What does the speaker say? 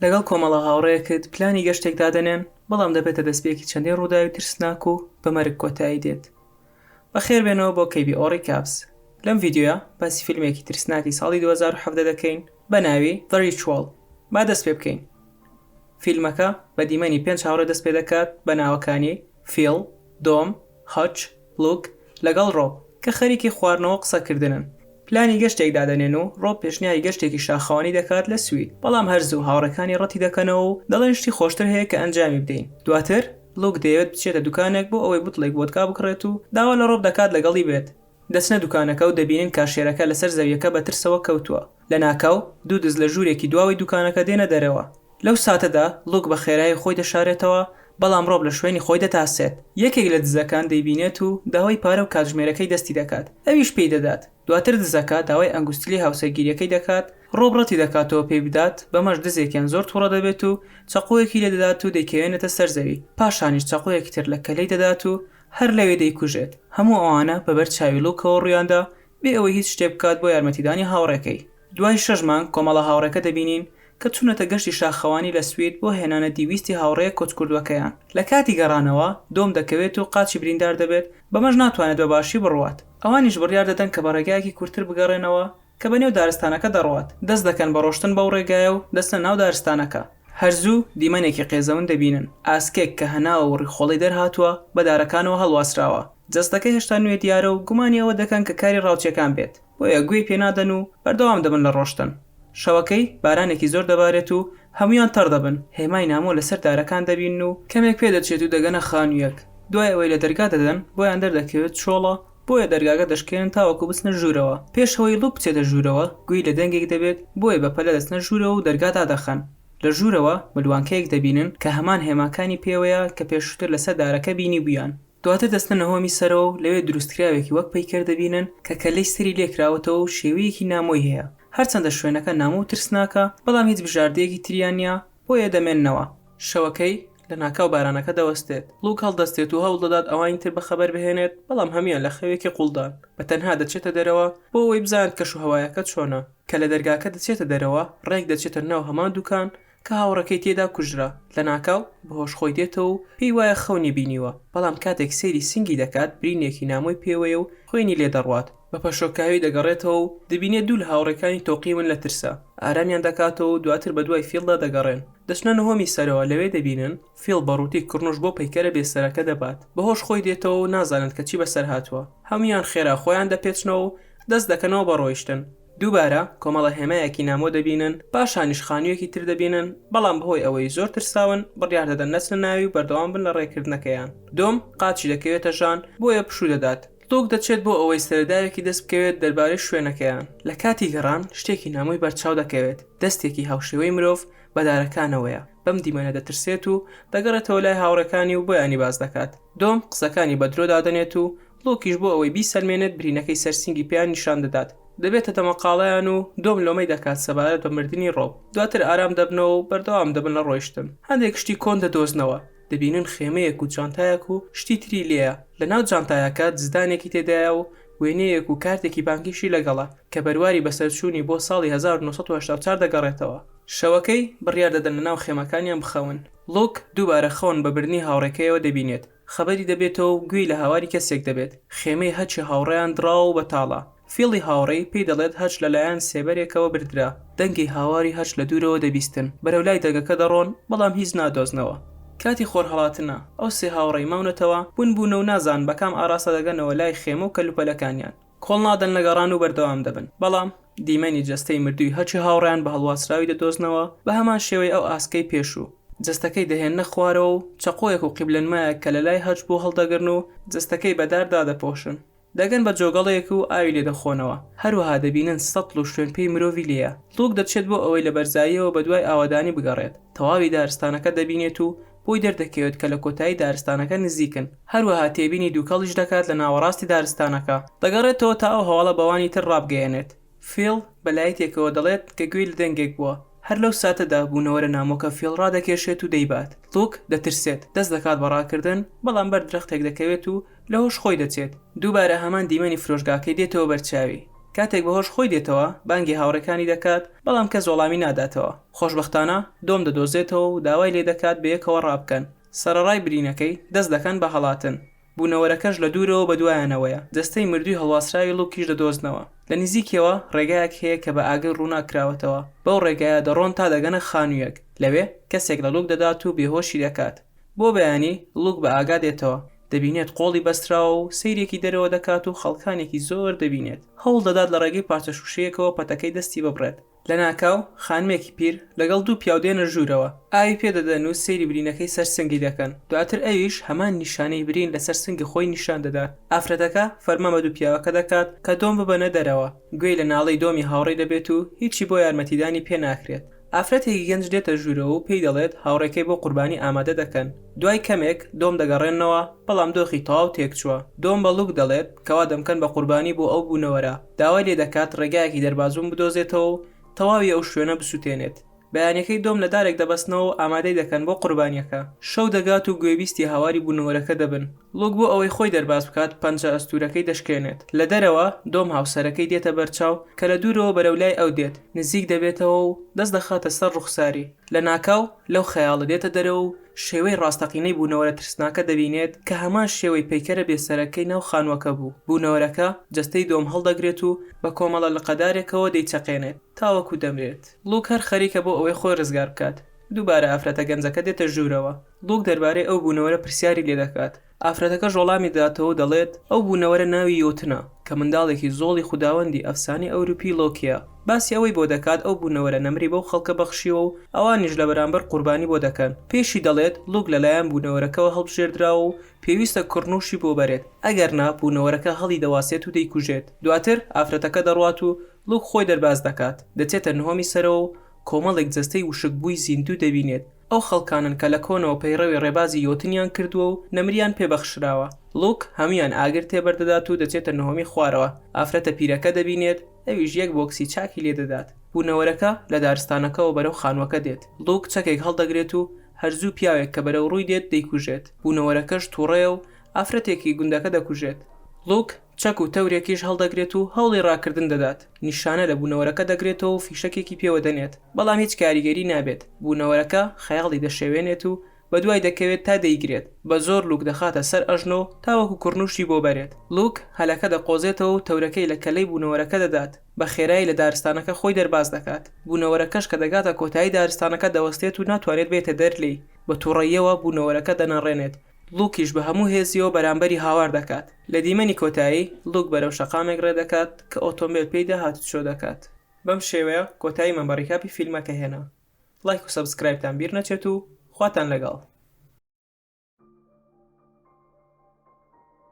لەگەڵ کۆمەڵە هاوڕێیەکت پلانی گەشتێک دادەنێن، بەڵام دەبێتە دەستپێکی چەندین ڕووداوی ترسناک و بە مەرگ کۆتایی دێت. بەخێربێنەوە بۆ KBO Recaps. لەم ڤیدیۆیە باسی فیلمێکی ترسناکی ساڵی 2017 دەکەین بە ناوی The Ritual. با دەست پێ بکەین. فیلمەکە بە دیمەنی پێنج هاوڕێ دەست پێ دەکات بە ناوەکانی فیڵ، دۆم، هەچ، لوک لەگەڵ ڕۆب کە خەریکی خواردنەوە و قسەکردنن. پلانی گەشتێک دادەنێن و ڕۆب پێشنیاری گەشتێکی شاخەوانی دەکات لە سوید، بەڵام هەر زوو هاوڕێکانی ڕەتی دەکەنەوە و دەڵێن شتی خۆشتر هەیە کە ئەنجامی بدەین. دواتر لوک دەیەوێت بچێتە دوکانێک بۆ ئەوەی بوتڵێک ڤۆدکا بکڕێت و داوا لە ڕۆب دەکات لەگەڵی بێت. دەچنە دوکانەکە و دەبینن کاشێرەکە لەسەر زەویەکە بە ترسەوە کەوتووە. لەناکاو دوو دز لە ژوورێکی دواوەی دوکانەکە دێنە دەرەوە. لەو ساتەدا ڵوک بە خێرایی خۆی دەشارێتەوە، بەڵام ڕۆب لە شوێنی خۆی دەتاسێت. یەکێک لە دزەکان دەیبینێت و داوای پارە و کاتژمێرەکەی دەستی دەکات، ئەویش پێی دەدات. دواتر دزەکە داوای ئەنگوستیلەی هاوسەرگیرییەکەی دەکات، ڕۆب ڕەتی دەکاتەوە پێی بدات، بەمەش دزێکیان زۆر توڕە دەبێت و چەقۆیەکی لێ دەدات و دەیکەوێنێتە سەر زەوی، پاشانیش چەقۆیەکی تر لە کەلەی دەدات و هەر لەوێ دەیکوژێت. هەموو ئەوانە بە بەر چاوی ڵوکەوە ڕوویاندا، بێ ئەوەی هیچ شتێک بکات بۆ یارمەتیدانی هاوڕێکەی. دوای شەش مانگ کۆمەڵە هاوڕێکە دەبینین کە چوونەتە گەشتی شاخەوانی لە سوید بۆ هێنانە دی ویستی هاوڕێیە کۆچکردووەکەیان. لە کاتی گەڕانەوە دۆم دەکەوێت و قاچی بریندار دەبێت، بەمەش ناتوانێت بە باشی بڕوات. ئەوانیش بڕیار دەدەن کە بە ڕێگایەکی کورتتر بگەڕێنەوە کە بە نێو دارستانەکە دەڕوات. دەست دەکەن بە ڕۆشتن بەو ڕێگایە و دەچنە ناو دارستانەکە. هەر زوو دیمەنێکی قێزەون دەبینن، ئاسکێک کە هەناوە و ڕیخۆڵەی دەرهاتووە بە دارەکانەوە هەڵواسراوە. جەستەکە هێشتا نوێ دیارە و گومانی ئەوە دەکەن کە کاری ڕاوچیەکان بێت. بۆیە گوێی پێنادەن و بەردەوام دەبن لە ڕۆشتن. شەوەکەی بارانێکی زۆر دەبارێت و هەموویان تەڕ دەبن، هێمای نامۆ لەسەر دارەکان دەبینن و کەمێک پێدەچێت و دەگەنە خانوویەک، دوای ئەوەی لە دەرگا دەدەن بۆیان دەردەکەوێت چۆڵە، بۆیە دەرگاکە دەشکێنن تاوەکو بچنە ژوورەوە، پێش ئەوەی ڵوک بچێتە ژوورەوە گوێی لە دەنگێک دەبێت، بۆیە بەپەلە دەچنە ژوورەوە و دەرگا دادەخەن. لە ژوورەوە ملوانکەیەک دەبینن کە هەمان هێماکانی پێوەیە کە پێشووتر لەسەر دارەکە بینیبوویان. دواتر دەچنە نهۆمی سەرەوە و لەوێ دروستکراوێکی وەک پەیکەر دەبینن کە کەللەی سەری لێکراوەتەوە و شێوەیەکی نامۆی هەیە، هەرچەندە شوێنەکە نامۆ و ترسناکە، بەڵام هیچ بژاردەیەکی تریان نییە، بۆیە دەمێننەوە. شەوەکەی، لەناکاو بارانەکە دەوەستێت. ڵوک هەڵدەستێت و هەوڵدەدات ئەوانی تر بەخەبەر بهێنێت، بەڵام هەموویان لە خەوێکی قوڵدان. بە تەنها دەچێتە دەرەوە بۆ ئەوەی بزانێت کەشوهەوایەکە چۆنە. کە لە دەرگاکە دەچێتە دەرەوە، ڕێک دەچێتە ناو هەمان دوکان کە هاوڕێکەی تێدا کوژرا، لەناکاو بەهۆش خۆی دێتەوە و پێی وایە خەونی بینیوە، بەڵام کاتێک سەیری سنگی دەکات برینێکی نامۆی پێوەیە و خوێنی لێ دەڕوات، بە پەشۆکاوی دەگەڕێتەوە و دەبینێت دوو لە هاوڕێکانی تۆقیون لە ترسا، ئارامیان دەکاتەوە و دواتر بەدوای فیڵدا دەگەڕێن، دەچنە نهۆمی سەرەوە لەوێ دەبینن فیڵ بە ڕووتی کڕنوش بۆ پەیکەرە بێ سەرەکە دەبات، بەهۆش خۆی دێتەوە و نازانێت کە چی بەسەر هاتووە، هەموویان خێرا خۆیان دەپێچنەوە و دەست دەکەنەوە بە ڕۆیشتن. دووبارە کۆمەڵە هێمایەکی نامۆ دەبینن، پاشانیش خانوویەکی تر دەبینن، بەڵام بەهۆی ئەوەی زۆر ترساون بڕیار دەدەن نەچنە ناوی و بەردەوام بن لە ڕێکردنەکەیان. دۆم قاچی دەکەوێتە ژان، بۆیە پشوو دەدات. لوک دەچێت بۆ ئەوەی سەرەداوێکی دەست بکەوێت دەربارەی شوێنەکەیان. لە کاتی گەڕان شتێکی نامۆی بەرچاو دەکەوێت، دەستێکی هاوشێوەی مرۆڤ بە دارەکانەوەیە، بەم دیمەنە دەترسێت و دەگەڕێتەوە لای هاوڕێکانی و بۆیانی باس دەکات. دۆم قسەکانی بە درۆ دادەنێت و لوکیش بۆ ئەوەی بیسەلمێنێت برینەکەی سەر سینگی پێیان نیشان دەدات. دەبێتە دەمەقاڵەیان و دۆم لۆمەی دەکات سەبارەت بە مردنی ڕۆب. دواتر ئارام دەبنەوە و بەردەوام دەبن لە ڕۆیشتن. هەندێک شتی کۆن دەدۆزنەوە. دەبینن خێمەیەک و جانتایەک و شتی تری لێیە. لەناو جانتایەکە جزدانێکی تێدایە و وێنەیەک و کارتێکی بانکیشی لەگەڵە کە بەرواری بەسەرچوونی بۆ ساڵی 1984 دەگەڕێتەوە. شەوەکەی بڕیار دەدەن لەناو خێمەکانیان بخەون. لوک دووبارە خەون بە بردنی هاوڕێکەیەوە دەبینێت. خەبەری دەبێتەوە و گوێی لە هاواری کەسێک دەبێت، خێمەی هەچی هاوڕێیان دڕاوە و بەتاڵە. فیڵی هاوڕێی پێی دەڵێت هەچ لەلایەن سێبەرێکەوە بردرا. دەنگی هاواری هەچ لە دوورەوە دەبیستن، بەرەو لای دەنگەکە دەڕۆن، بەڵام هیچ نادۆزنەوە. کاتی خۆرهەڵاتنە، ئەو سێ هاوڕێی ماونەتەوە، ون بوونە و نازانن بە کام ئاراستە دەگەنەوە لای خێمە و کەلوپەلەکانیان. کۆڵ نادەن لە گەڕان و بەردەوام دەبن، بەڵام دیمەنی جەستەی مردووی هەرچی هاوڕێیان بە هەڵواسراوی دەدۆزنەوە، بە هەمان شێوەی ئەو ئاسکەی پێشوو، جەستەکەی دەهێننە خوارەوە و چەقۆیەک و قیبلەنمایەک کە لەلای هەچ بوو هەڵدەگرن و جەستەکەی بە دار دادەپۆشن. دەگەن بە جۆگەڵەیەک و ئاوی لێ دەخۆنەوە، هەروەها دەبینن سەتڵ و شوێنپێی مرۆڤی لێیە. ڵوک دەچێت بۆ ئەوەی لە بەرزاییەوە بەدوای ئاوەدانی بگەڕێت، تەواوی دارستانەکە دەبینێت و بۆی دەردەکەوێت کە لە کۆتایی دارستانەکە نزیکن، هەروەها تێبینی دووکەڵیش دەکات لە ناوەڕاستی دارستانەکە، دەگەڕێتەوە تا ئەو هەواڵە بەوانی تر ڕابگەیەنێت. فیڵ بە لایتێکەوە دەڵێت کە گوێی لە دەنگێک بووە، هەر لەو ساتەدا بوونەوەرە نامۆکە فیڵ ڕادەکێشێت و دەیبات. لوک دەترسێت، دەست دەکات بە ڕاکردن، بەڵام بەر درەختێک دەکەوێت و لە هۆش خۆی دەچێت. دووبارە هەمان دیمەنی فرۆشگاکەی دێتەوە بەرچاوی. کاتێک بە هۆش خۆی دێتەوە، بانگی هاوڕێکانی دەکات، بەڵام کەس وەڵامی ناداتەوە. خۆشبەختانە دۆم دەدۆزێتەوە و داوای لێدەکات بەیەکەوە ڕابکەن. سەرەڕای برینەکەی، دەست دەکەن بە هەڵاتن. بوونەوەرەکەش لە دوورەوە بەدوایانەوەیە، جەستەی مردووی هەڵواسراوی ڵوکیش دەدۆزنەوە. لە نزیکیەوە ڕێگایەک هەیە کە بە ئاگر ڕووناک کراوەتەوە، بەو ڕێگایە دەڕۆن تا دەگەنە خانوویەک، لەوێ کەسێک لە ڵوک دەدات و بێهۆشی دەکات. بۆ بەیانی ڵوک بە ئاگا دێتەوە، دەبینێت قۆڵی بەستراوە و سەیرێکی دەرەوە دەکات و خەڵکانێکی زۆر دەبینێت. هەوڵ دەدات لە ڕێگەی پارچە شووشەیەکەوە پەتەکەی دەستی ببڕێت. لەناکاو خانمێکی پیر لەگەڵ دوو پیاو دێنە ژوورەوە، ئاوی پێ دەدەن و سەیری برینەکەی سەر سنگی دەکەن، دواتر ئەویش هەمان نیشانەی برین لەسەر سنگی خۆی نیشان دەدات، ئافرەتەکە فەرمان بە دوو پیاوەکە دەکات کە دۆم ببەنە دەرەوە، گوێی لە ناڵەی دۆمی هاوڕێی دەبێت و هیچی بۆ یارمەتیدانی پێ ناکرێت. ئافرەتێکی گەنج دێتە ژوورەوە و پێی دەڵێت هاوڕێکەی بۆ قوربانی ئامادە دەکەن. دوای کەمێک دۆم دەگەڕێننەوە، بەڵام دۆخی تەواو تێکچووە. دۆم بە ڵوک دەڵێت کەوا دەمکەن بە قوربانی بۆ ئەو بوونەوەرە. داوای لێ دەکات ڕێگایەکی دەربازبوون بدۆزێتەوە و تەواوی ئەو شوێنە بسووتێنێت. بەیانیەکەی دۆم لە دارێک دەبەستنەوە و ئامادەی دەکەن بۆ قوربانیەکە. شەو دەگات و گوێبیستی هاواری بوونەوەرەکە دەبن. ڵوک بۆ ئەوەی خۆی دەرباز بکات پەنجە ئەستوورەکەی دەشکێنێت. لە دەرەوە دۆم هاوسەرەکەی دێتە بەرچاو کە لە دوورەوە بەرەو لای ئەو دێت، نزیک دەبێتەوە و دەست دەخاتە سەر ڕوخساری. لەناکاو لەو خەیاڵە دێتە دەرەوە و شێوەی ڕاستەقینەی بوونەوەرە ترسناکە دەبینێت کە هەمان شێوەی پەیکەرە بێسەرەکەی ناو خانووەکە بوو. بوونەوەرەکە جەستەی دۆم هەڵدەگرێت و بە کۆمەڵە لقەدارێکەوە دەیچەقێنێت تاوەکو دەمرێت. ڵوک هەر خەریکە بۆ ئەوەی خۆی ڕزگار بکات. دووبارە ئافرەتە گەنجەکە دێتە ژوورەوە. ڵوک دەربارەی ئەو بوونەوەرە پرسیاری لێدەکات. ئافرەتەکەش وەڵامی دەداتەوە و دەڵێت، ئەو بوونەوەرە ناوی یۆتنە، کە منداڵێکی زۆڵی خوداوەندی ئەفسانەی ئەوروپی لۆکییە. باسی ئەوەی بۆ دەکات ئەو بوونەوەرە نەمری بەو خەڵکە بەخشیوە و ئەوانیش لە بەرامبەر قوربانی بۆ دەکەن. پێیشی دەڵێت، لوک لەلایەن بوونەوەرەکەوە هەڵبژێردراوە و پێویستە کڕنووشی بۆ بەرێت، ئەگەرنا بوونەوەرەکە هەڵیدەواسێت و دەیکوژێت. دواتر ئافرەتەکە دەڕوات و لوک خۆی دەرباز دەکات، دەچێتە نهۆمی سەرەوە و کۆمەڵێک جەستەی وشکبووی زیندوو دەبینێت، ئەو خەڵکانەن کە لە کۆنەوە پەیڕەوی ڕێبازی یۆتنیان کردووە و نەمریان پێ بەخشراوە. ڵوک هەموویان ئاگر تێبەردەدات و دەچێتە نهۆمی خوارەوە، ئافرەتە پیرەکە دەبینێت، ئەویش یەک بۆکسی چاکی لێ دەدات. بوونەوەرەکە لە دارستانەکەوە بەرەو خانووەکە دێت. ڵوک چەکێک هەڵدەگرێت و هەر زوو پیاوێک کە بەرەو ڕووی دێت دەیکوژێت. بوونەوەرەکەش تووڕەیە و ئافرەتێکی گوندەکە دەکوژێت. ڵوک چەک و تەورێکیش هەڵدەگرێت و هەوڵی ڕاکردن دەدات، نیشانە لە بوونەوەرەکە دەگرێتەوە و فیشەکێکی پێوە دەنێت، بەڵام هیچ کاریگەری نابێت، بوونەوەرەکە خەیاڵی دەشێوێنێت و بەدوای دەکەوێت تا دەیگرێت، بە زۆر لوک دەخاتە سەر ئەژنۆ تاوەکو کڕنووشی بۆ بەرێت، لوک هەلەکە دەقۆزێتەوە و تەورەکەی لە کەلەی بوونەوەرەکە دەدات، بە خێرایی لە دارستانەکە خۆی دەرباز دەکات، بوونەوەرەکەش کە دەگاتە کۆتایی دارستانەکە دەوەستێت و ناتوانێت بێتە دەر لێی، بە توڕەییەوە بوونەوەرەکە دەنەڕێنێت، لوکیش بە هەموو هێزیەوە بەرامبەری هاوار دەکات. لە دیمەنی کۆتایی، لوک بەرەو شەقامێک ڕێ دەکات کە ئۆتۆمبێل پێیدا هاتوچۆ دەکات. بەم شێوەیە کۆتاییمان بە recap ی فیلمەکە هێنا. ڵایک و subscribe تان بیر نەچێت و خواتان لەگەڵ.